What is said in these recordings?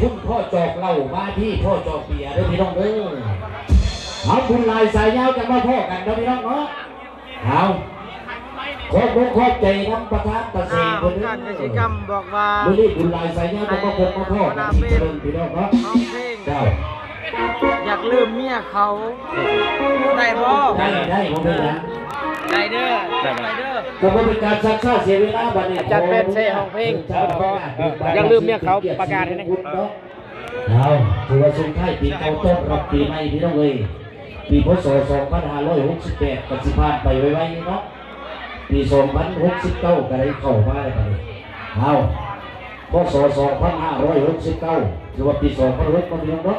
ພຸ້ນພໍ້ຈອກເຫຼົ້າ ມາພີ້ພໍ້ຈອກເບຍເດີພີ່ນ້ອງເດີ. ເອົາ ບຸນຫຼາຍສາຍຍາວ ຈັ່ງມາພໍ້ກັນເນາະພີ່ນ້ອງເນາະ. ເອົາ ຂອບອົກຂອບໃຈນຳປະທານຕາແສງເພິ່ນເດີ. ທ່ານກະສິກຳບອກວ່າ ມື້ນີ້ບຸນຫຼາຍສາຍຍາວ ຈັ່ງມາພົບມາພໍ້ກັນອີກເທື່ອໜຶ່ງພີ່ນ້ອງເນາະ. ເຈົ້າ ຢາກລືມເມຍເຂົາ ໄດ້ບໍ່? ໄດ້ ໄດ້ ບໍ່ເປັນຫຍັງ ໄດ້ເດີ ໄດ້ເດີ. ກໍບໍ່ເປັນການຊັກຊ້າເສຍເວລາ ບັດນີ້ ອາຈານແປນແຊຮ້ອງເພງ ຢາກລືມເມຍເຂົາ ປະກາດໃຫ້ແດ່. ເອົາ ຖືວ່າສົ່ງທ້າຍປີເກົ່າຕ້ອນຮັບປີໃໝ່ພີ່ນ້ອງເອີຍ. ປີ ພ.ສ. ສອງພັນຫ້າຮ້ອຍຫົກສິບແປດ ກໍຊິຜ່ານໄປໄວໆເນາະ. ປີ ສອງພັນຫົກສິບເກົ້າ ກໍໄດ້ເຂົ້າມາແລ້ວບັດນີ້. ເອົາ ພ.ສ. ສອງພັນຫ້າຮ້ອຍຫົກສິບເກົ້າ ຖືວ່າປີສອງພັນຫົກເນາະພີ່ນ້ອງເນາະ.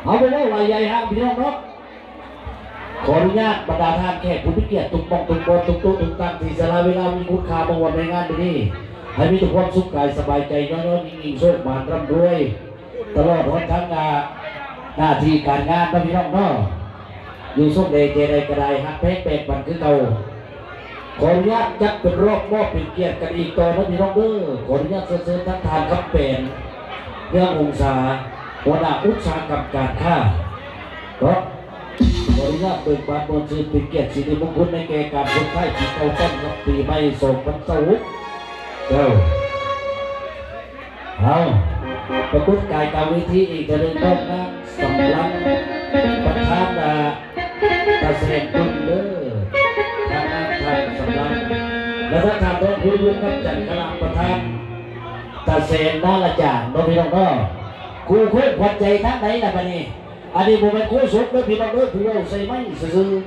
ເຮົາບໍ່ເວົ້າຫຼາຍໃຫຍ່ຫາງພີ່ນ້ອງເນາະ. ຂໍອະນຸຍາດບັນດາທ່ານແຂກຜູ້ມີກຽດທຸກໝ່ອງທຸກບ່ອນ ທຸກໂຕະທຸກຕັ່ງ ທີ່ສະຫຼະເວລາມີຄຸນຄ່າມາຮ່ວມໃນງານມື້ນີ້ ໃຫ້ມີແຕ່ຄວາມສຸກກາຍສະບາຍໃຈ ຍໍໆຍິງໆ ໂຊກໝານຮ່ຳລວຍ ຕະຫຼອດຮອດທັງ ອາ ໜ້າທີ່ການງານເນາະພີ່ນ້ອງເນາະ. ຢູ່ຊ່ອງໃດແຈໃດກໍໄດ້ ຮັກແພງແບ່ງປັນຄືເກົ່າ. ຂໍອະນຸຍາດຈັດເປັນຮອບມອບເປັນກຽດກັນອີກຕໍ່ເນາະພີ່ນ້ອງເດີ. ຂໍອະນຸຍາດເຊີນເຊີນທາງທ່ານຄຳແປນ ເຮືອງຫົງສາ ຫົວໜ້າອຸດສາຫະກຳການຄ້າເນາະ. ຂໍອະນຸຍາດເບີກບານມ່ວນຊື່ນເປັນກຽດສິລິມຸງຄຸນໃນແກ່ການສົ່ງທ້າຍປີເກົ່າຕ້ອນຮັບປີໃໝ່ສອງພັນຊາວຫົກເຈົ້າ. ເອົາ ປາກົດກາຍກາງເວທີອີກເທື່ອໜຶ່ງ ຕ້ອງນາງສຳລັນ ປະທານ ອາ ຕາແສງບຸນເດີ ທາງນາງທ່ານສຳລັນ ແລະ ທາງທ່ານທອງພູ ວົງຄຳຈັນ ຄະນະປະທານຕາແສງນາລະຈານເນາະພີ່ນ້ອງເນາະ. ຄູ່ໂຄ້ງຂວັນໃຈທາງໃດລະບັດນີ້? ອັນນີ້ບໍ່ແມ່ນໂຄສົກເດີພີ່ນ້ອງເດີ ຜູ້ເວົ້າໃສ່ໄມຊື່ໆ.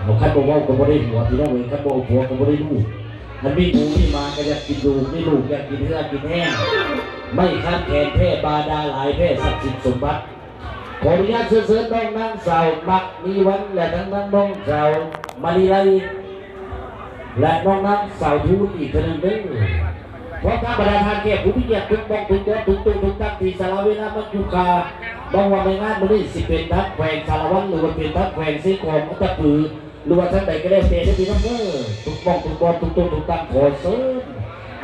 ເອົາ ຄັນບໍ່ເວົ້າກໍບໍ່ໄດ້ຜົວພີ່ນ້ອງເອີຍ ຄັນບໍ່ເອົາຜົວກໍບໍ່ໄດ້ລູກ. ຄັນມີໝູມີໝາກໍຢາກກິນລູກ ມີລູກຢາກກິນເຮືອກິນແຮງ. ໄມ້ຄານແຂນແພ້ ບາດາຫຼາຍແພ້ ຊັບສິນສົມບັດ. ຂໍອະນຸຍາດເຊີນເຊີນນ້ອງນາງສາວມັກມີວັນ ແລະ ທັງນາງນ້ອງສາວມະລີໄລ ແລະ ນ້ອງນາງສາວທູນອີກເທື່ອໜຶ່ງເດີ. ພ້ອມທັງບັນດາທ່ານແຂກຜູ້ມີກຽດທຸກໝ່ອງທຸກບ່ອນ ທຸກໂຕະທຸກຕັ່ງ ທີ່ສະຫຼະເວລາມາຢູ່ຄ່າມາຮ່ວມໃນງານມື້ນີ້ ຊິເປັນທາງແຂວງສາລະວັນ ຫຼືວ່າເປັນທາງແຂວງເຊກອງ ອັດຕະປື ຫຼືວ່າທາງໃດກໍແລ້ວແຕ່ເດີພີ່ນ້ອງເດີ. ທຸກໝ່ອງທຸກບ່ອນ ທຸກໂຕະທຸກຕັ່ງ ຂໍເຊີນ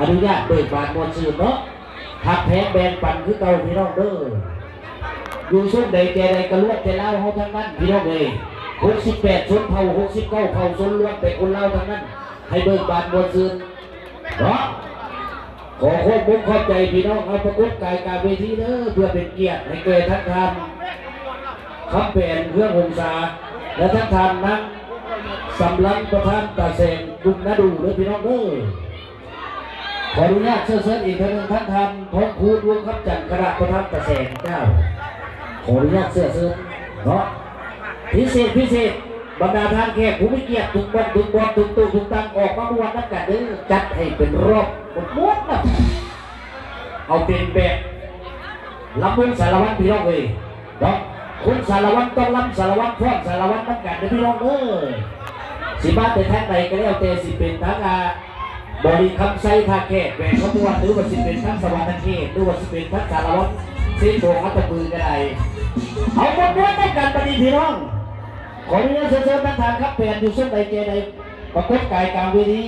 ອະນຸຍາດເບີກບານມ່ວນຊື່ນເນາະ. ຮັກແພງແບ່ງປັນຄືເກົ່າພີ່ນ້ອງເດີ. ຢູ່ຊົນໃດແຈໃດກໍລ້ວນແຕ່ລາວເຮົາທັງນັ້ນພີ່ນ້ອງເອີຍ. ຫົກສິບແປດຊົນເຜົ່າ ຫົກສິບເກົ້າເຜົ່າຊົນ ລ້ວນແຕ່ຄົນລາວທັງນັ້ນ ໃຫ້ເບີກບານມ່ວນຊື່ນເນາະ. ຂໍຂອບອົກຂອບໃຈພີ່ນ້ອງ ເອົາປາກົດກາຍກາງເວທີເດີ ເພື່ອເປັນກຽດໃຫ້ແກ່ທັງທ່ານຄຳແປນ ເຮືອງຫົງສາ ແລະ ທັງທ່ານນາງສຳລັນ ປະທານຕາແສງ ບຸນນາດູເດີພີ່ນ້ອງເດີ. ຂໍອະນຸຍາດເຊີນເຊີນອີກເທື່ອໜຶ່ງ ທັງທ່ານທອງຄູນ ວົງຄຳຈັນ ຄະນະປະທານຕາແສງເຈົ້າ. ຂໍອະນຸຍາດເຊີນເຊີນເນາະ ພິເສດ ພິເສດ ບັນດາທ່ານແຂກຜູ້ມີກຽດທຸກໝ່ອງທຸກບ່ອນ ທຸກໂຕະທຸກຕັ່ງ ອອກມາມ່ວນນຳກັນເດີ. ຈັດໃຫ້ເປັນຮອບມ່ວນໆນຳ ເອົາເປັນແບບລຳວົງສາລະວັນພີ່ນ້ອງເອີຍເນາະ. ຄົນສາລະວັນຕ້ອງລຳສາລະວັນ ຟ້ອນສາລະວັນນຳກັນເດີພີ່ນ້ອງເອີຍ. ຊິມາແຕ່ທາງໃດກໍແລ້ວແຕ່ ຊິເປັນທາງ ອາ ບໍລິຄຳໄຊ ທ່າແຂກ ແຂວງຄຳມ່ວນ ຫຼືວ່າຊິເປັນທາງສະຫວັນນະເຂດ ຫຼືວ່າຊິເປັນທາງສາລະວັນ ເຊກອງ ອັດຕະປືກໍໄດ້. ເອົາ ມ່ວນໆນຳກັນບັດນີ້ພີ່ນ້ອງ. ຂໍອະນຸຍາດເຊີນເຊີນທ່ານຄຳແປນ ຢູ່ຊົນໃດແຈໃດ ປາກົດກາຍກາງເວທີ.